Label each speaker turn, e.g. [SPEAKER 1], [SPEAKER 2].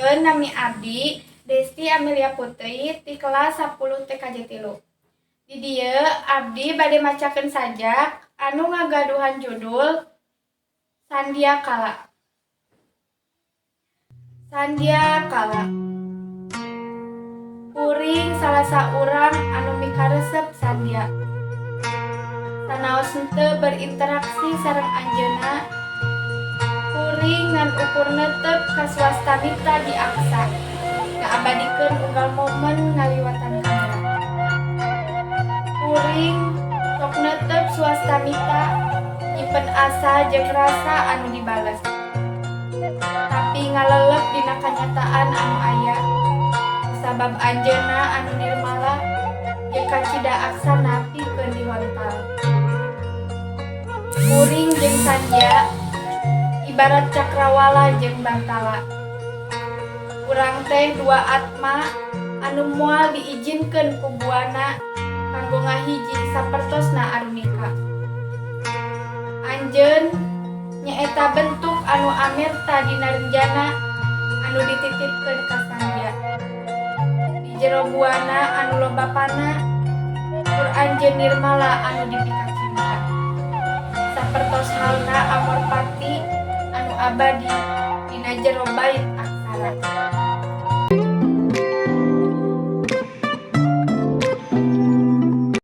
[SPEAKER 1] Tepangkeun, nami abdi Desti Amelia Putri ti kelas 10 TKJ 3. Di dieu abdi bade macakeun sajak anu ngagaduhan judul Sandyakala. Sandyakala. Kuring salah saurang anu mikaresep Sandya. Sanaos henteu berinteraksi sareng anjeunna, kuring ngan ukur netep ka swastamita di angsa, ngaabadikeun unggal momen ngaliwatan kamera. Kuring sok netep swastamita, nyimpen asa jeung rasa anu dibales. Tapi ngalelep dina kanyataan anu aya. Sabab anjeunna anu nirmala jeung kacida aksana pikeun dihontal. Kuring jeung Sandya ibarat cakrawala jeung bantala. Urang teh dua atma anu moal diijinkeun ku buana kanggo ngahiji sapertosna arunika. Anjeun nyaeta bentuk anu amerta dina renjana anu dititipkeun ka Sandya. Di jero buana anu loba pana, kur anjeun nirmala anu dipikacinta. Sapertos halna amorpati anu abadi dina jero bait aksara.